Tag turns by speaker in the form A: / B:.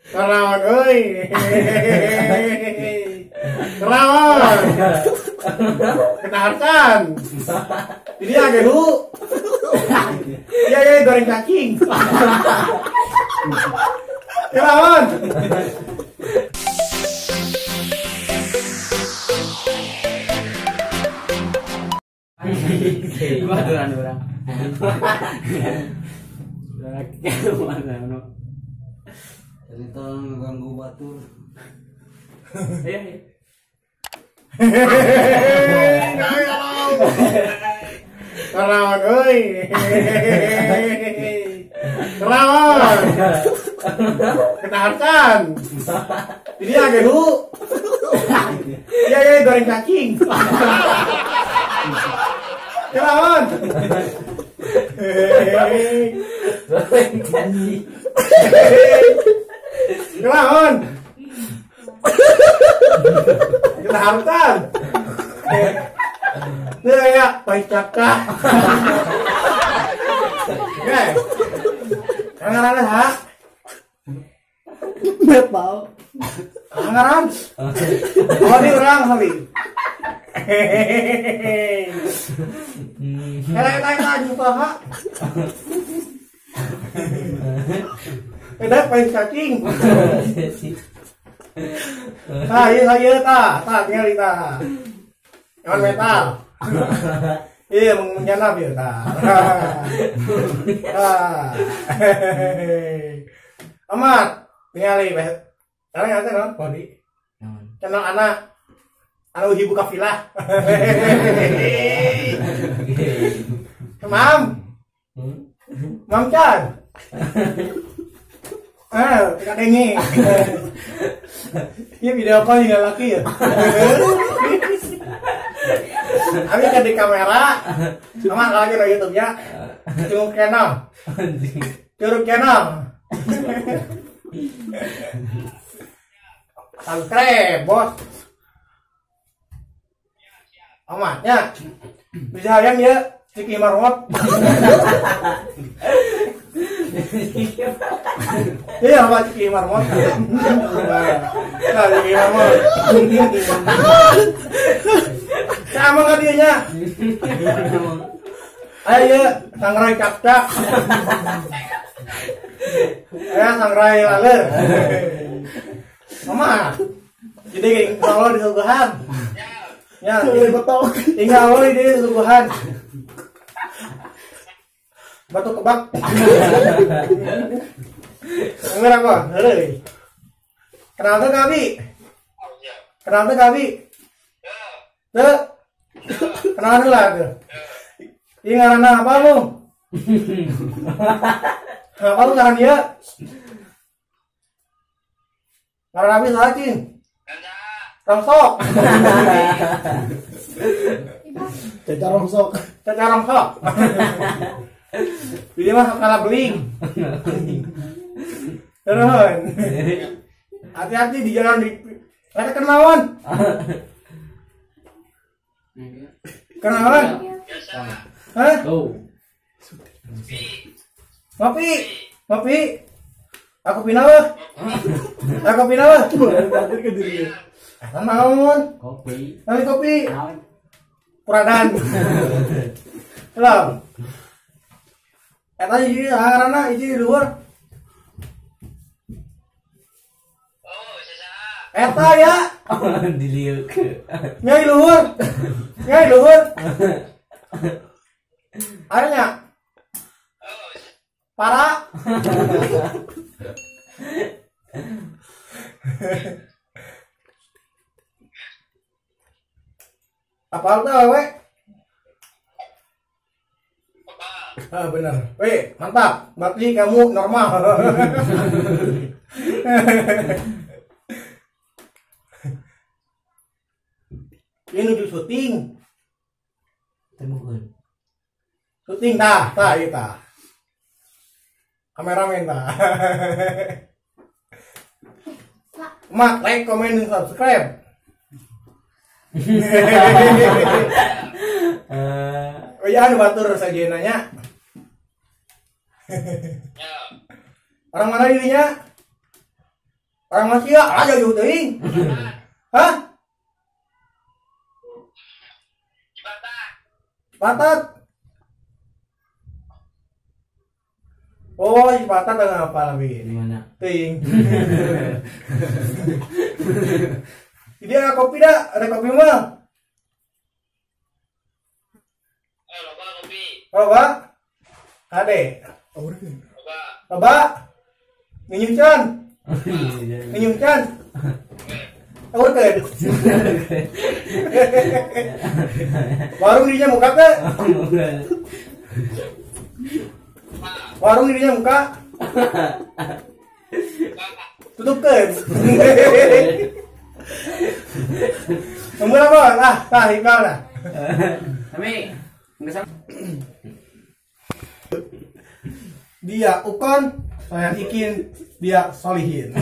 A: Kerawan euy. Kerawan. Kenaharkan. Ini agak dulu. Iya iya goreng cacing. Kerawan.
B: Baturan orang. Mana
C: Jadi tolong ganggu batur.
B: Iya.
A: Kerawan euy. Kerawan. Kenaharkan. Ini agak dulu. Iya iya goreng cacing. Kerawan.
B: Goreng cacing.
A: Kerawan. Kenaharkan. Ini kayak paicaka. Oke. Ngaran ha?
C: Metal.
A: Ngaran? Oh, di orang kali. Hehehe. Eta juga ha. Eta paling cacing. Tah, ieu ieu tah, tah tinggal tah. Hewan metal. Iya, menjanab ya tah. Tah. Amat, tinggal sekarang ada kan, Podi? Channel anak, anak ibu kafilah. Mam, Mam Chan. Ah, tidak dengi. Ini video call juga laki ya. Abi kan di kamera, sama lagi di YouTube-nya. Curug Channel. Curug Channel. Subscribe, bos. Amatnya. Bisa hayang ya, Ciki Marmot. Iya, apa Ciki Marmot? Nah, Ciki Marmot. Sama kan dianya. Ayo ya, sangrai cak-cak. Ayo sangrai laler. Mama. Jadi kalau di suguhan. Ya, tinggal lo di suguhan. Batu kebak. Dengar apa? Heureui. Kenal teu ka Abi? Kenal teu ka Abi? Teu. Kenalan heula tuh. Ieu ngaranna apa lu? Apa lu ngaran ieu? Ngaran Abi saha cing? Rongsok.
C: Caca rongsok.
A: Caca rongsok. Jadi mah kalah beling. Terus. Hati-hati di jalan di ada kenalan. Kenalan? Hah? Ngopi. Ngopi. Aku pindah. Aku pindah. Naon?
B: Kopi.
A: Nanti kopi. Puradan. Salam. Eta hiji ngaranna hiji di luhur.
D: Oh, saha?
A: Eta ya.
B: Diliuk.
A: Nyai luhur. Nyai luhur. Arenya. Para. Apal teh wewe? Ah benar. Weh, mantap. Berarti kamu normal. Ini nuju syuting.
B: Temukan.
A: Syuting tah, tah ieu tah. Kameramen tah. Mak, like, comment, dan subscribe. Oh iya, anu batur saja nanya. Orang mana dirinya? Orang Malaysia, ah jauh teuing. Hah? Cipatat. Oh, Cipatat tengah apa lagi?
B: Di mana?
A: Teuing. Jadi ada kopi dah, ada kopi mah.
D: Loba kopi.
A: Loba. Ade.
D: Loba.
A: Loba. Minum can. Minum can. Urkeun. Warung dirinya muka teh. Warung dirinya muka. Tutupkeun. Tunggu apa? Ah, tah ikal dah.
B: Kami enggak sama.
A: Dia ukon, saya ikin, dia solihin.